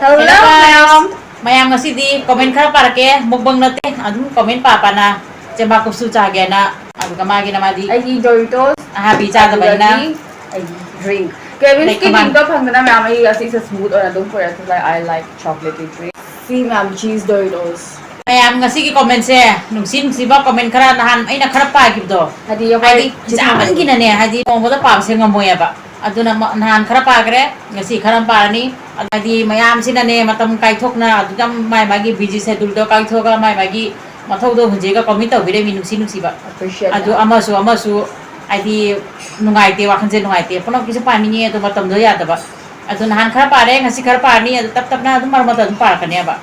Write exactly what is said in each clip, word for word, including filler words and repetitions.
Hello, hello, guys. ꯃꯌꯥꯝ꯫ ꯃꯌꯥꯝ, ꯉꯁꯤꯗꯤ comment ꯈꯔ ꯄꯥꯔꯛꯀꯦ, mukbang ꯅꯠꯇꯦ, ꯑꯗꯨꯝ comment ꯄꯥ ꯄꯥꯅ ꯆꯦꯕꯥ ꯀꯨꯞꯁꯨ ꯆꯥꯒꯦꯅ, ꯑꯗꯨꯒ ꯃꯥꯒꯤꯅ ꯃꯥꯗꯤ ꯑꯩꯒꯤ Doritos ꯑꯍꯥꯕꯤ ꯆꯥꯗꯕꯅꯤꯅ꯫ ꯑꯗꯨꯗꯒꯤ ꯑꯩꯒꯤ drink꯫ Kevin's ꯀꯤ ꯂꯩ, ꯀꯃꯥꯟ꯫ Drink ꯇꯣ ꯐꯪꯗꯅ ꯃꯌꯥꯝ ꯑꯩ ꯑꯁꯤꯁꯦ smooth ꯑꯣꯏꯅ ꯑꯗꯨꯝ ꯄꯨꯔꯛꯑꯦ꯫ I like chocolatey drink꯫ ꯁꯤ ꯃꯌꯥꯝ cheese Doritos꯫ ꯃꯌꯥꯝ, ꯉꯁꯤꯒꯤ comment ꯁꯦ ꯅꯨꯡꯁꯤ ꯅꯨꯡꯁꯤꯕ comment ꯈꯔ ꯅꯍꯥꯟ ꯑꯩꯅ ꯈꯔ ꯄꯥꯈꯤꯕꯗꯣ, ꯍꯥꯏꯗꯤ ꯑꯩꯈꯣꯏ ꯍꯥꯏꯗꯤ ꯆꯤꯟ ꯆꯥꯃꯟꯒꯤꯅꯅꯦ, ꯍꯥꯏꯗꯤ ꯅꯣꯡꯃꯗ ꯄꯥꯕꯁꯦ ꯉꯝꯃꯣꯏꯑꯕ꯫ ꯑꯗꯨꯅ ꯃ-, ꯅꯍꯥꯟ ꯈꯔ ꯄꯥꯈ꯭ꯔꯦ, ꯉꯁꯤ ꯈꯔ ꯑꯃ ꯄꯥꯔꯅꯤ꯫ ꯑꯗ ꯍꯥꯏꯗꯤ ꯃꯌꯥꯝꯁꯤꯅꯅꯦ ꯃꯇꯝ ꯀꯥꯏꯊꯣꯛꯅ ꯑꯗꯨꯝ ꯃꯥꯏ ꯃꯥꯒꯤ busy schedule ꯗꯣ ꯀꯥꯏꯊꯣꯛꯑꯒ ꯃꯥꯏ ꯃꯥꯒꯤ ꯃꯊꯧꯗꯣ ꯍꯨꯟꯖꯦꯛꯑꯒ comment ꯇꯧꯕꯤꯔꯛꯏ, ꯅꯨꯡꯁꯤ ꯅꯨꯡꯁꯤꯕ꯫ Appreciate ꯑꯗꯨ that꯫ ꯑꯃꯁꯨ ꯑꯃꯁꯨ ꯍꯥꯏꯗꯤ ꯅꯨꯡꯉꯥꯏꯇꯦ, ꯋꯥꯈꯜꯁꯦ ꯅꯨꯡꯉꯥꯏꯇꯦ, ꯄꯨꯝꯅꯃꯛꯀꯤꯁꯨ ꯄꯥꯅꯤꯡꯉꯦ, ꯑꯗꯣ ꯃꯇꯝꯗꯣ ꯌꯥꯗꯕ꯫ ꯑꯗꯨ ꯅꯍꯥꯟ ꯈꯔ ꯄꯥꯔꯦ, ꯉꯁꯤ ꯈꯔ ꯄꯥꯔꯅꯤ, ꯑꯗꯨ ꯇꯞ ꯇꯞꯅ ꯑꯗꯨꯝ ꯃꯔꯛ ꯃꯔꯛꯇ ꯑꯗꯨꯝ ꯄꯥꯔꯛꯀꯅꯦꯕ꯫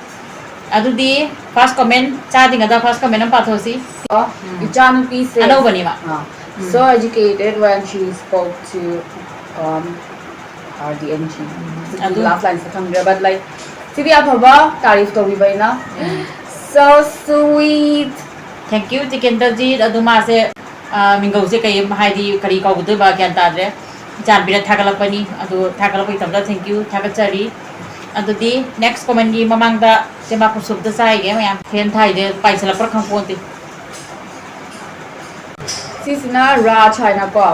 ꯑꯗꯨꯗꯤ first comment ꯆꯥꯗ꯭ꯔꯤꯉꯩꯗ first comment ꯑꯃ ꯄꯥꯊꯣꯛꯑꯁꯤ꯫ ꯑꯣ, ꯎꯝ꯫ ꯏꯆꯥꯅꯨꯄꯤꯁꯦ ꯑꯅꯧꯕꯅꯦꯕ꯫ ꯑꯥ꯫ ꯎꯝ꯫ So educated when she spoke to, um, R D N G꯫ ꯎꯝ, ꯑꯗꯨ last line ꯁꯦ ꯈꯪꯗ꯭ꯔꯦ, but, like, ꯁꯤꯗꯤ ꯑꯐꯕ ꯇꯥꯔꯤꯐ ꯇꯧꯕꯤꯕ ꯑꯩꯅ꯫ ꯎꯝ꯫ So sweet꯫ Thank you, Tikendrajit. ꯑꯗꯨ ꯃꯥꯁꯦ, ꯑ, ꯃꯤꯡꯒꯧꯁꯦ ꯀꯩ ꯍꯥꯏꯗꯤ ꯀꯔꯤ ꯀꯧꯒꯗꯣꯏꯕ ꯒ꯭ꯌꯥꯟ ꯇꯥꯗ꯭ꯔꯦ꯫ ꯏꯆꯥꯅꯨꯄꯤꯅ ꯊꯥꯒꯠꯂꯛꯄꯅꯤ꯫ ꯑꯗꯨ ꯊꯥꯒꯠꯂꯛꯄꯒꯤꯗꯃꯛꯇ thank you, ꯊꯥꯒꯠꯆꯔꯤ꯫ ꯑꯗꯨꯗꯤ next comment ꯀꯤ ꯃꯃꯥꯡꯗ ꯆꯦꯕꯥ ꯀꯨꯞꯁꯨ ꯑꯝꯇ ꯆꯥꯏꯒꯦ ꯃꯌꯥꯝ꯫ Fan ꯊꯥꯏꯁꯦ ꯄꯥꯏꯁꯤꯜꯂꯛꯄ꯭ꯔꯥ ꯈꯪꯄꯣꯟꯇꯦ꯫ ꯁꯤꯁꯤꯅ ꯔꯥꯖ ꯍꯥꯏꯅꯀꯣ꯫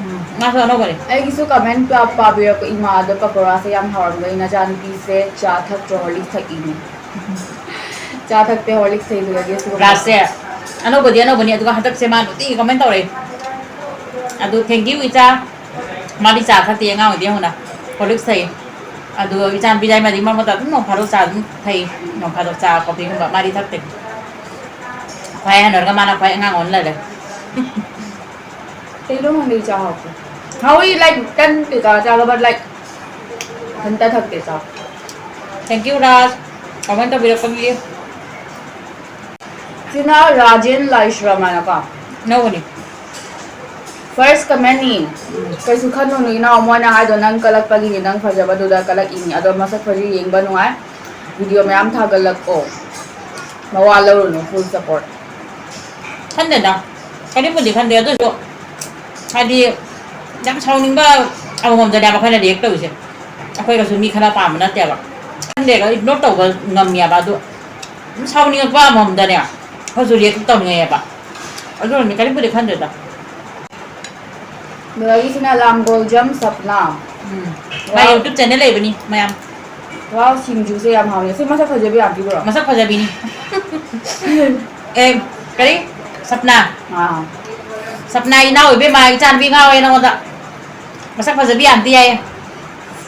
ꯎꯝ, ꯃꯥꯁꯨ ꯑꯅꯧꯕꯅꯦ꯫ ꯑꯩꯒꯤꯁꯨ comment ꯄꯥ-, ꯄꯥꯕꯤꯔꯛꯄ ꯏꯃꯥꯗꯣ ꯄꯀꯣꯔꯥꯁꯦ ꯌꯥꯝ ꯍꯥꯎꯔꯝꯒꯅꯤ, ꯅꯆꯥꯅꯨꯄꯤꯁꯦ ꯆꯥ ꯊꯛꯇ꯭ꯔꯣ, Horlicks ꯊꯛꯏꯅꯦ꯫ ꯆꯥ ꯊꯛꯇꯦ, Horlicks ꯊꯛꯏꯗꯨꯒꯗꯤ ꯑꯁꯤꯒꯨꯝꯕ꯫ ꯔꯥꯖꯁꯦ ꯑꯅꯧꯕꯗꯤ ꯑꯅꯧꯕꯅꯤ, ꯑꯗꯨꯒ ꯍꯟꯗꯛꯁꯦ ꯃꯥ ꯅꯨꯡꯇꯤꯒꯤ comment ꯇꯧꯔꯛꯏ꯫ ꯑꯗꯨ thank you ꯏꯆꯥ꯫ ꯃꯥꯗꯤ ꯆꯥ ꯊꯛꯇꯦ ꯑꯉꯥꯡ ꯑꯣꯏꯗꯤ ꯍꯧꯅ, Horlicks ꯊꯛꯏ꯫ ꯑꯗꯨ ꯏꯆꯥꯅꯨꯄꯤꯗꯤ ꯃꯥꯗꯤ ꯃꯔꯛ ꯃꯔꯛꯇ ꯑꯗꯨꯝ ꯅꯣꯡ ꯐꯥꯗꯣꯛ ꯆꯥ ꯑꯗꯨꯝ ꯊꯛꯏ, ꯅꯣꯡ ꯐꯥꯗꯣꯛ ꯆꯥ coffee ꯒꯨꯝꯕ, ꯃꯥꯗꯤ ꯊꯛꯇꯦ꯫ ꯈ꯭ꯋꯥꯏ ꯑꯍꯟ ꯑꯣꯏꯔꯒ ꯃꯥꯅ ꯈ꯭ꯋꯥꯏ ꯑꯉꯥꯡ ꯑꯣꯟ ꯂꯩꯔꯦ꯫ ꯀꯩꯅꯣ ꯈꯪꯗꯦ, ꯆꯥ ꯍꯥꯎꯇꯦ꯫ ꯍꯥꯎꯏ, like, ꯇꯟ ꯀꯩꯀꯥ ꯆꯥꯒ, but, like, ꯏꯊꯟꯇ ꯊꯛꯇꯦ ꯆꯥ꯫ Thank you, Raj, comment ꯇꯧꯕꯤꯔꯛꯄꯒꯤ꯫ ꯁꯤꯅ ꯔꯥꯖꯦꯟ ꯂꯥꯏꯁ꯭ꯔꯝ ꯍꯥꯏꯅꯀꯣ꯫ ꯑꯅꯧꯕꯅꯤ꯫ First comment ꯅꯤ꯫ ꯀꯩꯁꯨ ꯈꯟꯂꯨꯅꯨ ꯏꯅꯥꯎ, ꯃꯣꯏꯅ ꯍꯥꯏꯗꯣ ꯅꯪ ꯀꯂꯛꯄꯒꯤꯅꯤ, ꯅꯪ ꯐꯖꯕꯗꯨꯗ ꯀꯂꯛꯏꯅꯤ꯫ ꯑꯗꯣ ꯃꯁꯛ ꯈꯣꯏꯁꯨ ꯌꯦꯡꯕ ꯅꯨꯡꯉꯥꯏ꯫ Video ꯃꯌꯥꯝ ꯊꯥꯒꯠꯂꯛꯑꯣ꯫ ꯃꯋꯥ ꯂꯧꯔꯨꯅꯨ, full support꯫ ꯈꯟꯗꯦꯗ, ꯀꯔꯤꯝꯕꯨꯗꯤ ꯈꯟꯗꯦ, ꯑꯗꯨꯁꯨ ꯍꯥꯏꯗꯤ ꯌꯥꯝ ꯁꯥꯎꯅꯤꯡꯕ ꯑꯃꯃꯝꯗꯅꯦꯕ ꯑꯩꯈꯣꯏꯅ react ꯇꯧꯔꯤꯁꯦ꯫ ꯑꯩꯈꯣꯏꯒꯁꯨ ꯃꯤ ꯈꯠꯅ ꯄꯥꯝꯕ ꯅꯠꯇꯦꯕ꯫ ꯈꯟꯗꯦꯒ ꯏꯒꯅꯣꯔ ꯇꯧꯕ ꯉꯝꯃꯦꯕ꯫ ꯑꯗꯨ ꯑꯗꯨꯝ ꯁꯥꯎꯅꯤꯡꯉꯛꯄ ꯑꯃꯃꯝꯗꯅꯦ ꯑꯩꯈꯣꯏꯁꯨ ꯔꯤꯌꯦꯛ ꯇꯧꯅꯤꯡꯉꯛꯑꯦꯕ꯫ ꯑꯗꯨꯅꯅꯦ ꯀꯔꯤꯝꯕꯨꯗꯤ ꯈꯟꯗꯦꯗ꯫ ꯑꯗꯒꯤꯁꯤꯅ ꯂꯥꯡꯒꯣꯜꯖꯝ ꯁꯞꯅꯥ꯫ ꯎꯝ꯫ ꯃꯥꯏ ꯋꯥꯎ꯫ YouTube ꯆꯦꯅꯦꯜ ꯂꯩꯕꯅꯤ ꯃꯌꯥꯝ꯫ ꯋꯥꯎ, ꯁꯤꯡꯖꯨꯁꯦ ꯌꯥꯝ ꯍꯥꯎꯅꯤ꯫ ꯁꯤ ꯃꯁꯛ ꯐꯖꯕꯤ ꯌꯥꯝ ꯄꯤꯕ꯭ꯔꯣ? ꯃꯁꯛ ꯐꯖꯕꯤꯅꯤ꯫ ꯑꯦ, ꯀꯔꯤ? ꯁꯞꯅꯥ꯫ ꯑꯥ꯫ ꯁꯞꯅꯥ ꯏꯅꯥꯎ ꯏꯕꯦꯝꯃ, ꯏꯆꯥꯅꯨꯄꯤ ꯉꯥꯎꯋꯦ ꯅꯉꯣꯟꯗ꯫ ꯃꯁꯛ ꯐꯖꯕꯤ ꯌꯥꯝꯗꯤ ꯌꯥꯏꯌꯦ꯫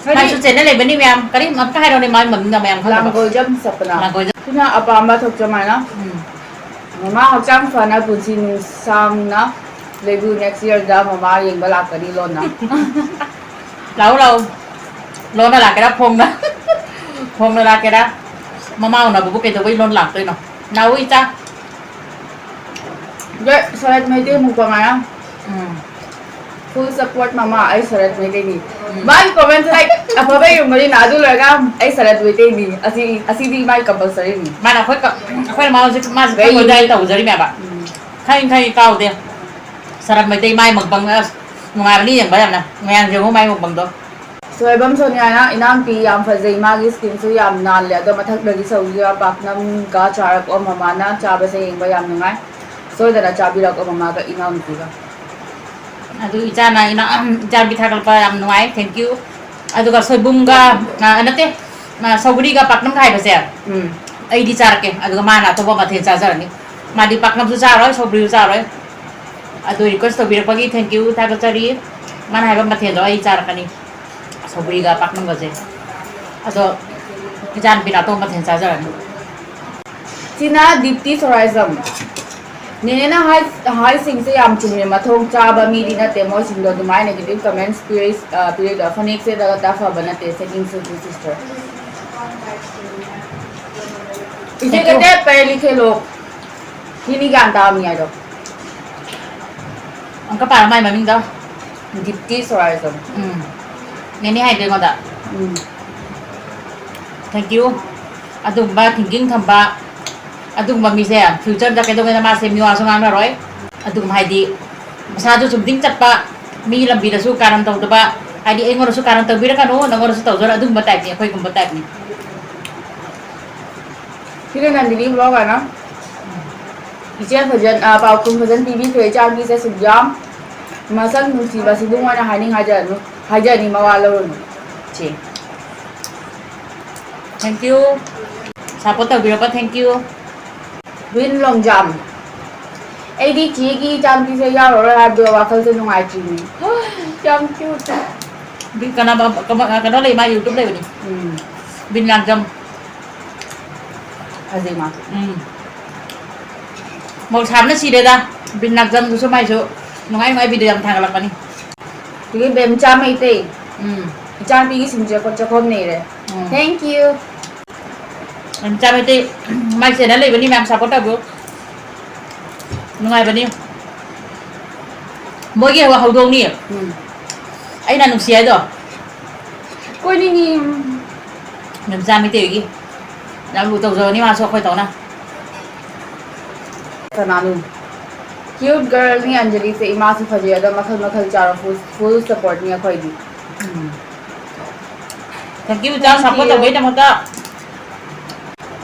ꯀꯔꯤ? ꯃꯥꯏꯁꯨ ꯆꯦꯅꯦꯜ ꯂꯩꯕꯅꯤ ꯃꯌꯥꯝ꯫ ꯀꯔꯤ? ꯑꯝꯇ ꯍꯥꯏꯔꯣꯅꯦ, ꯃꯥꯏ ꯃꯃꯤꯡꯗꯣ ꯃꯌꯥꯝ ꯈꯪꯅꯕ꯫ ꯂꯥꯡꯒꯣꯜꯖꯝ ꯁꯞꯅꯥ꯫ ꯂꯥꯡꯒꯣꯜꯖꯝ꯫ ꯁꯤꯅ ꯑꯄꯥꯝꯕ ꯊꯣꯛꯆꯃꯥꯏꯅ꯫ ꯎꯝ꯫ ꯃꯃꯥ ꯍꯛꯆꯥꯡ ꯐꯅ ꯄꯨꯟꯁꯤ ꯅꯨꯡꯁꯥꯡꯅ ꯂꯩꯕꯤꯌꯨ꯫ Next year ꯗ ꯃꯃꯥ ꯌꯦꯡꯕ ꯂꯥꯛꯀꯅꯤ ꯂꯣꯟꯅ꯫ ꯂꯥꯛꯎ, ꯂꯥꯛꯎ꯫ ꯂꯣꯟꯅ ꯂꯥꯛꯀꯦꯔꯥ, ꯐꯣꯡꯅ? ꯐꯣꯡꯅ ꯂꯥꯛꯀꯦꯔꯥ? ꯃꯃꯥ ꯎꯅꯕꯕꯨ ꯀꯩꯗꯧꯕꯩ ꯂꯣꯟ ꯂꯥꯛꯇꯣꯏꯅꯣ? ꯂꯥꯛꯎ, ꯏꯆꯥ꯫ ꯑꯗꯣ ꯁꯔꯠ ꯃꯩꯇꯩ ꯃꯨꯛꯕꯥꯡ ꯍꯥꯏꯅ꯫ ꯎꯝ꯫ Full support ꯃꯃꯥ, ꯑꯩ ꯁꯔꯠ ꯃꯩꯇꯩꯅꯤ꯫ ꯎꯝ꯫ ꯃꯥꯒꯤ comment like ꯑꯐꯕ ꯌꯦꯡꯕꯅꯤꯅ, ꯑꯗꯨ ꯂꯣꯏꯔꯒ ꯑꯩ ꯁꯔꯠ ꯃꯩꯇꯩꯅꯤ꯫ ꯑꯁꯤ, ꯑꯁꯤꯗꯤ ꯃꯥꯒꯤ compulsory ꯅꯤ꯫ ꯃꯥꯅ ꯑꯩꯈꯣꯏ ꯀ-, ꯑꯩꯈꯣꯏꯅ ꯃꯥ ꯍꯧꯖꯤꯛ ꯃꯥꯁꯦ ꯀꯩ? ꯈꯪꯕ ꯑꯗꯨꯋꯥꯏꯗ ꯇꯧꯖꯔꯤꯃꯦꯕ꯫ ꯎꯝ꯫ ꯈꯪꯉꯤ, ꯈꯪꯉꯤ, ꯀꯥꯎꯗꯦ꯫ ꯁꯔꯠ ꯃꯩꯇꯩ ꯃꯥꯏ ꯃꯨꯛꯕꯥꯡ ꯑꯁ ꯅꯨꯡꯉꯥꯏꯕꯅꯤ ꯌꯦꯡꯕ ꯌꯥꯝꯅ꯫ ꯃꯌꯥꯝ ꯌꯦꯡꯉꯨ ꯃꯥꯏ ꯃꯨꯛꯕꯥꯡꯗꯣ꯫ ꯁꯣꯏꯕꯝ ꯁꯣꯅꯤꯌꯥꯅ, "ꯏꯅꯥꯎꯄꯤ ꯌꯥꯝ ꯐꯖꯩ, ꯃꯥꯒꯤ skin ꯁꯨ ꯌꯥꯝ ꯅꯥꯜꯂꯦ, ꯑꯗꯣ ꯃꯊꯛꯇꯒꯤ ꯁꯧꯒ꯭ꯔꯤꯒ ꯄꯥꯛꯅꯝꯒ ꯆꯥꯔꯛꯑꯣ, ꯃꯃꯥꯅ ꯆꯥꯕꯁꯦ ꯌꯦꯡꯕ ꯌꯥꯝ ꯅꯨꯡꯉꯥꯏ꯫ ꯁꯣꯏꯗꯅ ꯆꯥꯕꯤꯔꯛꯑꯣ ꯃꯃꯥꯒ ꯏꯅꯥꯎꯅꯨꯄꯤꯒ"꯫ ꯑꯗꯨ ꯏꯆꯥꯅ, ꯏꯅꯥ-, ꯏꯆꯥꯅꯨꯄꯤ ꯊꯥꯒꯠꯂꯛꯄ ꯌꯥꯝ ꯅꯨꯡꯉꯥꯏ, thank you꯫ ꯑꯗꯨꯒ ꯁꯣꯏꯕꯨꯝꯒ, ꯑ, ꯅꯠꯇꯦ, ꯑ, ꯁꯧꯒ꯭ꯔꯤꯒ ꯄꯥꯛꯅꯝ ꯈꯥꯏꯕꯁꯦ ꯎꯝ꯫ ꯑꯩꯗꯤ ꯆꯥꯔꯛꯀꯦ, ꯑꯗꯨꯒ ꯃꯥꯅ ꯑꯇꯣꯞꯄ ꯃꯊꯦꯜ ꯆꯥꯖꯔꯅꯤ꯫ ꯃꯥꯗꯤ ꯄꯥꯛꯅꯝꯁꯨ ꯆꯥꯔꯣꯏ, ꯁꯧꯒ꯭ꯔꯤꯁꯨ ꯆꯥꯔꯣꯏ꯫ ꯑꯗꯨ request ꯇꯧꯕꯤꯔꯛꯄꯒꯤ thank you, ꯊꯥꯒꯠꯆꯔꯤ꯫ ꯃꯥꯅ ꯍꯥꯏꯕ ꯃꯊꯦꯜꯗꯣ ꯑꯩ ꯆꯥꯔꯛꯀꯅꯤ꯫ ꯁꯧꯒ꯭ꯔꯤꯒ ꯄꯥꯛꯅꯝꯒꯁꯦ꯫ ꯑꯗꯣ ꯏꯆꯥꯅꯨꯄꯤꯅ ꯑꯇꯣꯞꯄ ꯃꯊꯦꯜ ꯆꯥꯖꯔꯅꯤ꯫ ꯁꯤꯅ ꯗꯤꯞꯇꯤ ꯁꯣꯔꯥꯏꯖꯝ꯫ "ꯅꯦꯅꯦꯅ ꯍꯥꯏ-, ꯍꯥꯏꯁꯤꯡꯁꯦ ꯌꯥꯝ ꯆꯨꯝꯃꯦ, ꯃꯊꯣꯡ ꯆꯥꯕ ꯃꯤꯗꯤ ꯅꯠꯇꯦ ꯃꯣꯏꯁꯤꯡꯗꯣ, ꯑꯗꯨꯃꯥꯏꯅ negative comments ꯄꯤꯔꯛꯏ-, ꯑ, ꯄꯤꯔꯛꯏꯗꯣ꯫ ꯐꯅꯦꯛ ꯁꯦꯠꯂꯒ ꯇꯥꯐꯕ ꯅꯠꯇꯦ, setting ꯁꯨ ꯇꯨ sister"꯫ ꯏꯆꯦ ꯀꯩꯊꯦꯜ ꯄꯔꯦꯜ ꯂꯤꯈꯦꯂꯣ꯫ ꯁꯤꯅꯤ ꯒ꯭ꯌꯥꯟ ꯇꯥꯕ ꯃꯤ ꯍꯥꯏꯗꯣ꯫ ꯑꯃꯨꯛꯀ ꯄꯥꯔꯣ ꯃꯥꯏ ꯃꯃꯤꯡꯗꯣ꯫ ꯗꯤꯞꯇꯤ ꯁꯣꯔꯥꯏꯖꯝ꯫ ꯎꯝ꯫ ꯅꯦꯅꯦ ꯍꯥꯏꯗꯣ ꯑꯩꯉꯣꯟꯗ꯫ ꯎꯝ꯫ Thank you꯫ ꯑꯗꯨꯒꯨꯝꯕ thinking ꯊꯝꯕ, ꯑꯗꯨꯒꯨꯝꯕ ꯃꯤꯁꯦ future ꯗ ꯀꯩꯗꯧꯉꯩꯗ ꯃꯥꯁꯦ ꯃꯤꯋꯥꯁꯨ ꯉꯥꯡꯅꯔꯣꯏ꯫ ꯑꯗꯨꯒꯨꯝꯕ ꯍꯥꯏꯗꯤ ꯃꯁꯥꯁꯨ ꯆꯨꯝꯗꯤꯡ ꯆꯠꯄ, ꯃꯤ ꯂꯝꯕꯤꯗꯁꯨ ꯀꯥꯔꯟ ꯇꯧꯗꯕ, ꯍꯥꯏꯗꯤ ꯑꯩꯉꯣꯟꯗꯁꯨ ꯀꯥꯔꯟ ꯇꯧꯕꯤꯔꯛꯀꯅꯨ, ꯅꯪꯉꯣꯟꯗꯁꯨ ꯇꯧꯖꯔꯣꯏ, ꯑꯗꯨꯒꯨꯝꯕ type ꯅꯤ, ꯑꯩꯈꯣꯏꯒꯨꯝꯕ type ꯅꯤ꯫ ꯁꯤꯅ ꯅꯟꯗꯤꯅꯤ ꯕ꯭ꯂꯣꯒꯔꯅ ꯏꯆꯦ ꯐꯖꯟ-, ꯑ, ꯄꯥꯎꯈꯨꯝ ꯐꯖꯟ ꯄꯤꯕꯤꯈ꯭ꯔꯦ ꯏꯆꯥꯅꯨꯄꯤꯁꯦ ꯁꯨꯛꯌꯥꯝ ꯃꯁꯛ ꯅꯨꯡꯁꯤꯕꯁꯤꯕꯨ ꯃꯣꯏꯅ ꯍꯥꯏꯅꯤꯡ ꯍꯥꯏꯖꯔꯅꯨ, ꯍꯥꯏꯖꯔꯅꯤ ꯃꯋꯥ ꯂꯧꯔꯨꯅꯨ꯫ ꯆꯦ꯫ Thank you. Support ꯇꯧꯕꯤꯔꯛꯄ thank you. ꯋꯤꯟ ꯂꯣꯡꯖꯥꯝ꯫ ꯑꯩꯗꯤ ꯆꯦꯒꯤ ꯏꯆꯥꯅꯨꯄꯤꯁꯦ ꯌꯥꯎꯔꯔꯣꯏ ꯍꯥꯏꯕꯗꯣ ꯋꯥꯈꯜꯁꯦ ꯅꯨꯡꯉꯥꯏꯇ꯭ꯔꯤꯅꯤ꯫ ꯌꯥꯝ cute꯫ ꯕꯤ-, ꯀꯅꯥ-, ꯀꯃ-, ꯀꯩꯅꯣ ꯂꯩ, ꯃꯥ YouTube ꯂꯩꯕꯅꯤ꯫ ꯎꯝ꯫ ꯕꯤꯟ ꯂꯥꯡꯖꯝ꯫ ꯐꯖꯩ ꯃꯥ꯫ ꯎꯝ꯫ ꯃꯧ ꯁꯥꯕꯅ ꯁꯤꯔꯦꯗ꯫ ꯕꯤꯟ ꯂꯥꯡꯖꯝꯗꯨꯁꯨ ꯃꯥꯏꯁꯨ ꯅꯨꯡꯉꯥꯏ ꯅꯨꯡꯉꯥꯏ video ꯌꯥꯝ ꯊꯥꯒꯠꯂꯛꯄꯅꯤ꯫ ꯁꯤꯒꯤ ꯕꯦꯝꯆꯥ ꯃꯩꯇꯩ꯫ ꯎꯝ꯫ ꯏꯆꯥꯅꯨꯄꯤꯒꯤ ꯁꯤꯝꯁꯦ ꯆꯥꯛꯈꯣꯝ ꯅꯩꯔꯦ꯫ ꯎꯝ꯫ Thank you꯫ ꯕꯦꯝꯆꯥ Meitei, my channel ꯂꯩꯕꯅꯤ, ꯃꯌꯥꯝ support ꯇꯧꯕꯤꯌꯨ꯫ ꯅꯨꯡꯉꯥꯏꯕꯅꯤ꯫ ꯃꯣꯏꯒꯤ ꯍꯧ-, ꯍꯧꯗꯣꯡꯅꯤ꯫ ꯎꯝ꯫ ꯑꯩꯅ ꯅꯨꯡꯁꯤ ꯍꯥꯏꯗꯣ꯫ ꯀꯣꯏꯅꯤꯡꯉꯤ꯫ ꯕꯦꯝꯆꯥ ꯃꯩꯇꯩꯒꯤ꯫ ꯌꯥꯝ ꯂꯨ ꯇꯧꯖꯕꯅꯤ ꯃꯥꯁꯨ ꯑꯩꯈꯣꯏ ꯇꯧꯅ꯫ ꯀꯅꯥꯅꯣ? Cute girlꯅꯤ ꯑꯟꯖꯂꯤꯁꯦ, ꯏꯃꯥꯁꯨ ꯐꯖꯩ, ꯑꯗꯣ ꯃꯈꯜ ꯃꯈꯜ ꯆꯥꯔꯣ, full, full supportꯅꯤ ꯑꯩꯈꯣꯏꯗꯤ꯫ ꯎꯝ꯫ Thank you, ꯏꯆꯥ, Thank support you꯫ ꯇꯧꯕꯩꯗꯃꯛꯇ꯫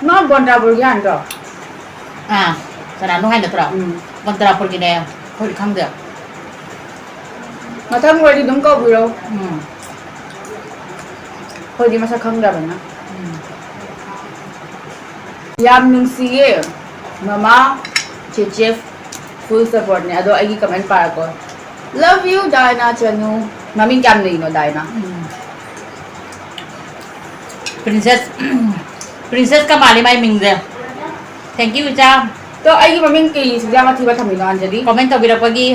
ꯃꯥ ꯕꯣꯟꯗ꯭ꯔꯥꯄꯨꯔꯒꯤ ꯍꯥꯏ ꯅꯠꯇ꯭ꯔꯣ? ꯑꯥ, ꯀꯅꯥꯅꯣ ꯍꯥꯏ ꯅꯠꯇ꯭ꯔꯣ? ꯎꯝ꯫ ꯕꯣꯟꯗ꯭ꯔꯥꯄꯨꯔꯒꯤꯅꯦ, ꯑꯩꯈꯣꯏꯗꯤ ꯈꯪꯗꯦ꯫ ꯃꯊꯪ ꯑꯣꯏꯔꯗꯤ ꯑꯗꯨꯝ ꯀꯧꯕꯤꯔꯣ꯫ ꯎꯝ꯫ ꯑꯩꯈꯣꯏꯗꯤ ꯃꯁꯛ ꯈꯪꯗꯕꯅꯤꯅ꯫ ꯎꯝ꯫ ꯌꯥꯝ ꯅꯨꯡꯁꯤꯌꯦ ꯃꯃꯥ, ꯆꯦꯆꯦ꯫ Full supportꯅꯦ꯫ ꯑꯗꯣ ꯑꯩꯒꯤ comment ꯄꯥꯔꯛꯀꯣ꯫ Love you, ꯗꯥꯏꯅꯥ ꯆꯅꯨ꯫ ꯃꯃꯤꯡ ꯀꯌꯥꯝ ꯂꯩꯅꯣ, ꯗꯥꯏꯅꯥ? ꯎꯝ꯫ Princess, Princessꯀ ꯃꯥꯜꯂꯤ ꯃꯥꯏ ꯃꯤꯡꯁꯦ꯫ Thank you, ꯏꯆꯥ꯫ ꯑꯗꯣ ꯑꯩꯒꯤ ꯃꯃꯤꯡ ꯀꯩ ꯁꯨꯛꯌꯥꯝ ꯑꯊꯤꯕ ꯊꯝꯃꯤꯅꯣ, ꯑꯟꯖꯂꯤ? Comment ꯇꯧꯕꯤꯔꯛꯄꯒꯤ꯫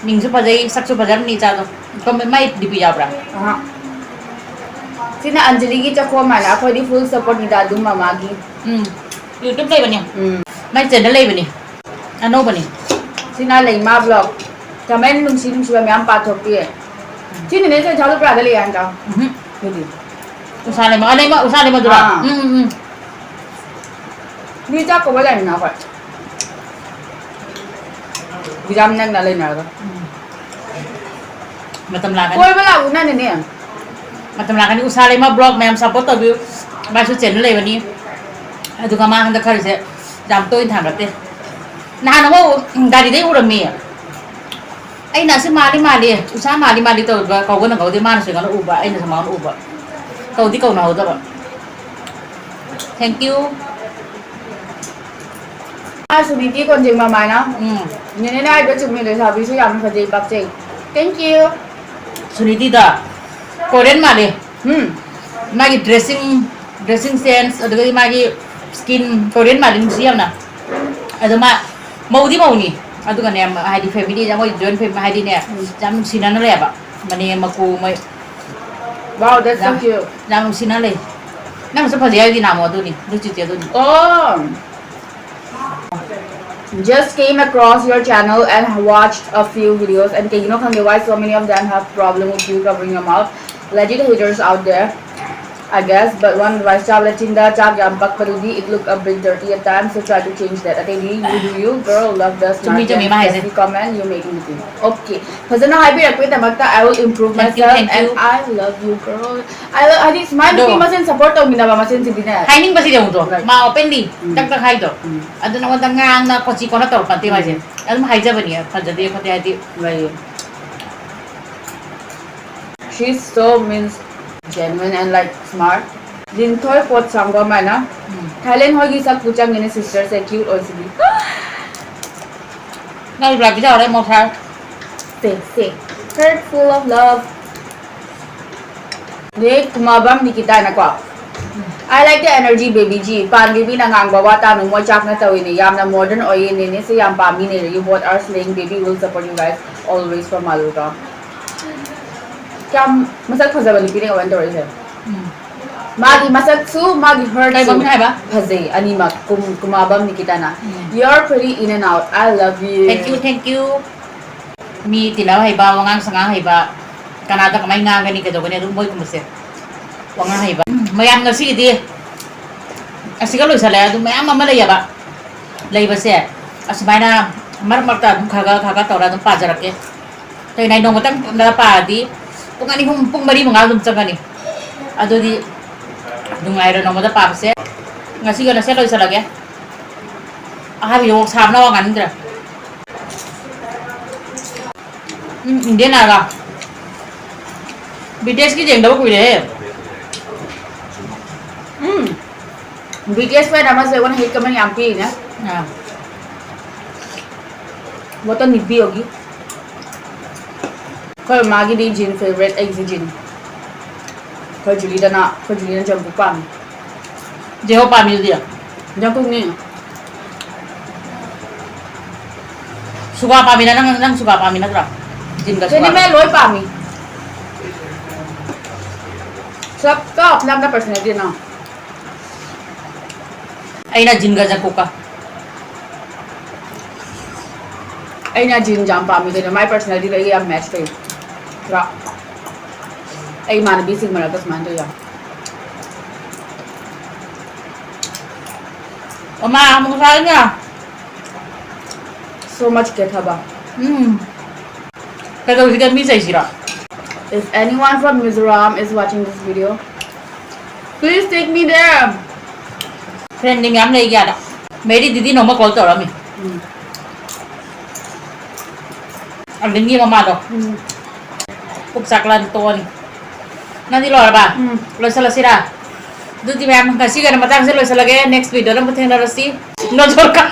ꯃꯤꯡꯁꯨ ꯐꯖꯩ, ꯁꯛꯁꯨ ꯐꯖꯔꯝꯅꯤ ꯏꯆꯥꯗꯣ꯫ ꯀꯝ-, ꯃꯥꯏ DP ꯌꯥꯎꯕ꯭ꯔꯥ? ꯑꯍꯥ꯫ ꯁꯤꯅ ꯑꯟꯖꯂꯤꯒꯤ ꯆꯥꯛꯈꯣꯝ ꯍꯥꯏꯅ, ꯑꯩꯈꯣꯏꯗꯤ full supportꯅꯤꯗ ꯑꯗꯨꯝ ꯃꯃꯥꯒꯤ꯫ ꯎꯝ꯫ YouTube ꯂꯩꯕꯅꯦ꯫ ꯎꯝ꯫ ꯃꯥꯏ channel ꯂꯩꯕꯅꯦ꯫ ꯑꯅꯧꯕꯅꯤ꯫ ꯁꯤꯅ ꯂꯩꯃꯥ vlog꯫ Comment ꯅꯨꯡꯁꯤ ꯅꯨꯡꯁꯤꯕ ꯃꯌꯥꯝ ꯄꯥꯊꯣꯛꯄꯤꯌꯦ꯫ ꯁꯤ ꯅꯦꯅꯦ ꯆꯣꯏꯊꯥꯗꯣ ꯄꯨꯔꯥꯗ ꯂꯩ ꯍꯥꯏꯟꯗ꯭ꯔꯣ? ꯎꯝꯍꯨꯝ꯫ ꯑꯗꯨꯗꯤ꯫ ꯎꯁꯥ ꯂꯩꯃ, ꯑ, ꯂꯩꯃ, ꯎꯁꯥ ꯂꯩꯃꯗꯨꯔꯥ? ꯑꯥ꯫ ꯎꯝ, ꯎꯝ, ꯎꯝ꯫ ꯃꯤ ꯆꯥꯛ ꯀꯧꯕ ꯂꯥꯛꯏꯅ ꯑꯩꯈꯣꯏ꯫ ꯑꯦꯛꯖꯥꯝ ꯅꯛꯅ ꯂꯩꯅꯔꯒ꯫ ꯎꯝ꯫ ꯃꯇꯝ ꯂꯥꯛꯀꯅꯤ꯫ ꯀꯣꯏꯕ ꯂꯥꯛꯎꯅ ꯅꯦꯅꯦ꯫ ꯃꯇꯝ ꯂꯥꯛꯀꯅꯤ꯫ ꯎꯁꯥ ꯂꯩꯃ vlog ꯃꯌꯥꯝ support ꯇꯧꯕꯤꯌꯨ꯫ ꯃꯥꯏꯁꯨ channel ꯂꯩꯕꯅꯤ꯫ ꯑꯗꯨꯒ ꯃꯥ ꯍꯟꯗꯛ ꯈꯔꯁꯦ ꯌꯥꯝ ꯇꯣꯏꯅ ꯊꯥꯡꯒꯠꯇꯦ꯫ ꯅꯍꯥꯟ ꯑꯃꯨꯛ ꯒꯥꯔꯤꯗꯩ ꯎꯔꯝꯃꯤ꯫ ꯑꯩꯅ "ꯑꯁꯤ ꯃꯥꯜꯂꯤ ꯃꯥꯜꯂꯤ, ꯎꯁꯥ ꯃꯥꯜꯂꯤ ꯃꯥꯜꯂꯤ" ꯇꯧꯔꯤꯕ ꯀꯧꯕ ꯅꯪꯍꯧꯗꯦ꯫ ꯃꯥꯅꯁꯨ ꯑꯩꯉꯣꯟꯗ ꯎꯕ, ꯑꯩꯅꯁꯨ ꯃꯉꯣꯟꯗ ꯎꯕ꯫ ꯀꯧꯗꯤ ꯀꯧꯅꯍꯧꯗꯕ꯫ Thank you꯫ ꯑꯥ, ꯁꯨꯅꯤꯇꯤ ꯀꯣꯟꯖꯦꯡ ꯃꯃꯥꯏꯅ꯫ ꯎꯝ꯫ ꯅꯦꯅꯦꯅ ꯍꯥꯏꯕ ꯆꯨꯝꯃꯤ, ꯂꯩꯁꯥꯕꯤꯁꯨ ꯌꯥꯝꯅ ꯐꯖꯩ, ꯄꯥꯛꯆꯩ꯫ Thank you꯫ ꯁꯨꯅꯤꯇꯤꯗ Korean ꯃꯥꯜꯂꯦ꯫ ꯎꯝ꯫ ꯃꯥꯒꯤ dressing, dressing sense, ꯑꯗꯨꯗꯒꯤ ꯃꯥꯒꯤ skin Korean ꯃꯥꯜꯂꯦ, ꯅꯨꯡꯁꯤ ꯌꯥꯝꯅ꯫ ꯑꯗꯣ ꯃꯥ ꯃꯧꯗꯤ ꯃꯧꯅꯤ, ꯑꯗꯨꯒꯅꯦ, ꯍꯥꯏꯗꯤ family ꯃꯣꯏ joint family ꯍꯥꯏꯗꯤꯅꯦ, ꯎꯝ꯫ ꯌꯥꯝ ꯅꯨꯡꯁꯤꯅꯅ ꯂꯩꯌꯦꯕ꯫ ꯃꯅꯦꯝ ꯃꯀꯨ ꯃꯣꯏ꯫ Wow, that's so ꯌꯥꯝ, cute꯫ ꯌꯥꯝ ꯅꯨꯡꯁꯤꯅ ꯂꯩ꯫ ꯅꯪꯁꯨ ꯐꯖꯩ ꯍꯥꯏꯗꯤ ꯅꯥꯃꯣ ꯑꯗꯨꯅꯤ, ꯑꯗꯨ ꯆꯤꯆꯦ ꯑꯗꯨꯅꯤ꯫ Oh! Just came across your channel and watched a few videos and ꯀꯩꯒꯤꯅꯣ ꯈꯪꯗꯦ, why so many of them have problem with you covering your mouth? Legit haters out there, I guess, but one advice, ꯆꯥꯕꯗ ꯆꯤꯟꯗ ꯆꯥꯛ ꯌꯥꯝ ꯄꯛꯄꯗꯨꯗꯤ it look a bit dirty at times, so try to change that. ꯑꯇꯩꯗꯤ you do you, girl, love the ꯆꯨꯝꯃꯤ, smart ꯆꯨꯝꯃꯤ, and ꯃꯥ ꯍꯥꯏꯁꯦ꯫ Sassy comment you make in between. Okay, ꯐꯖꯅ ꯍꯥꯏꯕꯤꯔꯛꯄꯒꯤꯗꯃꯛꯇ I will improve Thank you, myself thank and you. I love you, girl. I love, ꯍꯥꯏꯗꯤ ꯁꯨꯃꯥꯏꯅ ꯅꯨꯄꯤ ꯑꯗꯣ ꯃꯁꯦꯟ support ꯇꯧꯃꯤꯟꯅꯕ ꯃꯁꯦꯟꯁꯤꯗꯤꯅꯦ꯫ ꯍꯥꯏꯅꯤꯡꯕꯁꯤꯗꯤ ꯑꯃꯨꯛꯇꯣ, right꯫ ꯃꯥ openly ꯎꯝ꯫ ꯇꯛ ꯇꯛ ꯍꯥꯏꯗꯣ꯫ ꯎꯝ꯫ ꯑꯗꯨ ꯅꯉꯣꯟꯗ ꯉꯥꯡꯅ ꯀꯣꯆꯤ ꯀꯣꯅ ꯇꯧꯔꯛꯄ ꯅꯠꯇꯦ ꯃꯥꯏꯁꯦ꯫ ꯎꯝ꯫ ꯑꯗꯨꯝ ꯍꯥꯏꯖꯕꯅꯤ, ꯐꯖꯗꯦ ꯈꯣꯠꯇꯦ ꯍꯥꯏꯗꯤ꯫ ꯂꯩꯌꯦ꯫ She's so means genuine and, like, smart. ꯂꯤꯟꯊꯣꯏ ꯄꯣꯠ ꯁꯥꯡꯕ ꯑꯃꯅ ꯎꯝ꯫ Thailand ꯍꯣꯏꯒꯤ ꯁꯛꯄꯨ ꯆꯪꯉꯤꯅꯦ sister ꯁꯦ, cute ꯑꯣꯏꯁꯤꯗꯤ꯫ ꯅꯪ reply ꯄꯤꯖꯍꯧꯔꯦ, ꯃꯣꯁꯥ꯫ Say, say. Heart full of love. ꯅꯦ ꯀꯨꯃꯥꯕꯝ ꯅꯤꯀꯤꯇꯥꯅꯀꯣ꯫ I like the energy, baby G. ꯄꯥꯟꯕꯤ ꯃꯤꯅ ꯉꯥꯡꯕ ꯋꯥ ꯇꯥꯅꯨ, ꯃꯣꯏ ꯆꯥꯛꯅ ꯇꯧꯏꯅꯦ꯫ ꯌꯥꯝꯅ modern ꯑꯣꯏꯌꯦ, ꯅꯦꯅꯦꯁꯦ ꯌꯥꯝ ꯄꯥꯝꯃꯤ, ꯅꯦꯅꯦ꯫ You both are slaying, baby will support you guys always from Malurgaon. ꯌꯥꯝ ꯃꯁꯛ ꯐꯖꯕ ꯅꯨꯄꯤꯅꯦ comment ꯇꯧꯔꯛꯏꯁꯦ꯫ ꯎꯝ꯫ ꯃꯥꯒꯤ ꯃꯁꯛꯁꯨ, ꯃꯥꯒꯤ ꯀꯩ heartꯁꯨ ꯃꯃꯤꯡ ꯍꯥꯏꯕ? ꯐꯖꯩ ꯑꯅꯤꯃꯛ, ꯀꯨꯝ-, ꯀꯨꯃꯥꯕꯝ ꯅꯤꯀꯤꯇꯥꯅ꯫ ꯎꯝ꯫ You're pretty in and out. I love you. Thank you, thank you. ꯃꯤ ꯇꯤꯟꯅꯕ ꯍꯩꯕ, ꯋꯥꯉꯥꯡ ꯁꯉꯥꯡ ꯍꯩꯕ, ꯀꯅꯥꯗ ꯀꯃꯥꯏꯅ ꯉꯥꯡꯒꯅꯤ, ꯀꯩꯗꯧꯒꯅꯤ, ꯑꯗꯨꯝ ꯃꯣꯏꯒꯨꯝꯕꯁꯦ꯫ ꯋꯥꯉꯥꯡ ꯍꯩꯕ꯫ ꯎꯝ, ꯃꯌꯥꯝ ꯉꯁꯤꯒꯤꯗꯤ ꯑꯁꯤꯒ ꯂꯣꯏꯁꯜꯂꯦ꯫ ꯑꯗꯨ ꯃꯌꯥꯝ ꯑꯃ ꯂꯩꯌꯦꯕ꯫ ꯂꯩꯕꯁꯦ ꯑꯁꯨꯃꯥꯏꯅ ꯃꯔꯛ ꯃꯔꯛꯇ ꯑꯗꯨꯝ ꯈꯔ ꯈꯔ, ꯈꯔ ꯈꯔ ꯇꯧꯔ ꯑꯗꯨꯝ ꯄꯥꯖꯔꯛꯀꯦ꯫ ꯀꯩꯅꯣ ꯍꯥꯏ, ꯅꯣꯡꯃꯇꯪ ꯄꯥꯕꯗ ꯄꯥꯔꯗꯤ ꯄꯨꯡ ꯑꯅꯤ, ꯑꯍꯨꯝ, ꯄꯨꯡ ꯃꯔꯤ, ꯃꯉꯥ ꯑꯗꯨꯝ ꯆꯪꯒꯅꯤ꯫ ꯑꯗꯨꯗꯤ ꯅꯨꯡꯉꯥꯏꯔꯣꯏ ꯅꯣꯡꯃꯗ ꯄꯥꯕꯁꯦ꯫ ꯉꯁꯤꯒꯤ ꯑꯣꯏꯅ ꯁꯦ ꯂꯣꯏꯁꯤꯜꯂꯒꯦ꯫ ꯑꯍꯥꯕꯤꯗꯣ ꯁꯥꯕꯅ ꯋꯥ ꯉꯥꯡꯅꯤꯡꯗ꯭ꯔꯦ꯫ ꯎꯝ, ꯏꯟꯗꯤꯌꯟ ꯑꯥꯏꯗꯣꯜ꯫ ꯕꯤ ꯇꯤ ꯑꯦꯁꯀꯤ ꯌꯦꯡꯗꯕ ꯀꯨꯏꯔꯦꯍꯦ꯫ ꯎꯝ꯫ ꯕꯤ ꯇꯤ ꯑꯦꯁ ꯐꯦꯟ ꯑꯃꯁꯦ ꯑꯩꯉꯣꯟꯗ ꯍꯦꯠ ꯀꯃꯦꯟ ꯌꯥꯝ ꯄꯤꯔꯤꯅꯦ꯫ ꯑꯥ꯫ ꯕꯣꯇꯜ ꯅꯤꯄꯤ ꯌꯣꯒꯤ꯫ ꯑꯩꯈꯣꯏ ꯃꯥꯒꯤꯗꯤ ꯖꯤꯟ ꯐꯦꯕꯔꯦꯠ, ꯑꯩꯒꯤꯁꯨ ꯖꯤꯟ꯫ ꯑꯩꯈꯣꯏ ꯖꯨꯂꯤꯗꯅ, ꯑꯩꯈꯣꯏ ꯖꯨꯂꯤꯅ ꯖꯪꯀꯨꯛ ꯄꯥꯝꯃꯤ꯫ ꯖꯦꯍꯣ ꯄꯥꯝꯃꯤꯗꯨꯗꯤ? ꯖꯪꯀꯨꯛꯅꯤ꯫ ꯁꯨꯒꯥ ꯄꯥꯝꯃꯤ ꯅ-, ꯅꯪ, ꯅꯪ ꯁꯨꯒꯥ ꯄꯥꯝꯃꯤ ꯅꯠꯇ꯭ꯔꯣ? ꯖꯤꯟꯒ ꯁꯨꯒꯥ꯫ ꯁꯤꯅꯦꯃꯥ ꯂꯣꯏ ꯄꯥꯝꯃꯤ꯫ सबका अपना अपना पर्सनैलिटी ना। ꯑꯩꯅ ꯖꯤꯟꯒ ꯖꯪꯀꯨꯛꯀ꯫ ꯑꯩꯅ ꯖꯤꯟ ꯌꯥꯝ ꯄꯥꯝꯃꯤ ꯀꯩꯅꯣ, ꯃꯥꯏ ꯄꯔꯁꯅꯦꯂꯤꯇꯤꯒ ꯑꯩꯒ ꯌꯥꯝ ꯃꯦꯠꯆ ꯇꯧꯏ꯫ ꯄꯨꯔꯥ ꯑꯩ ꯏꯃꯥꯟꯅꯕꯤꯁꯤꯡ ꯃꯔꯛꯇ ꯁꯨꯃꯥꯏꯅ ꯇꯧꯏ ꯌꯥꯝ꯫ ꯑꯃ ꯑꯃꯨꯛ ꯁꯥꯏꯅ꯫ So much ꯀꯦꯊꯕ꯫ Um. ꯀꯩꯗꯧꯁꯤꯒꯦ, me ꯆꯩꯁꯤꯔꯣ? If anyone from Mizoram is watching this video, please take me there. ꯐ꯭ꯔꯦꯟꯗꯤ ꯃꯌꯥꯝ ꯂꯩꯒꯦ ꯑꯗ꯫ ꯃꯦꯔꯤ ꯗꯤꯗꯤ ꯅꯣꯡꯃ ꯀꯣꯜ ꯇꯧꯔꯛꯑꯝꯃꯤ꯫ ꯎꯝ꯫ ꯑꯔꯕꯤꯟꯒꯤ ꯃꯃꯥꯗꯣ꯫ ꯎꯝ꯫ ꯄꯨꯛ ꯆꯥꯛꯂꯥꯝ ꯇꯣꯛꯑꯅꯤ꯫ ꯅꯪꯗꯤ ꯂꯣꯏꯔꯕ? ꯎꯝ꯫ ꯂꯣꯏꯁꯤꯜꯂꯁꯤꯔꯥ? ꯑꯗꯨꯗꯤ ꯃꯌꯥꯝ, ꯉꯁꯤꯒꯤ ꯑꯣꯏꯅ ꯃꯇꯥꯡꯁꯦ ꯂꯣꯏꯁꯤꯜꯂꯒꯦ꯫ Next video ꯗ ꯑꯃꯨꯛ ꯊꯦꯡꯅꯔꯁꯤ꯫ ꯅꯣꯖꯣꯔꯀꯥ꯫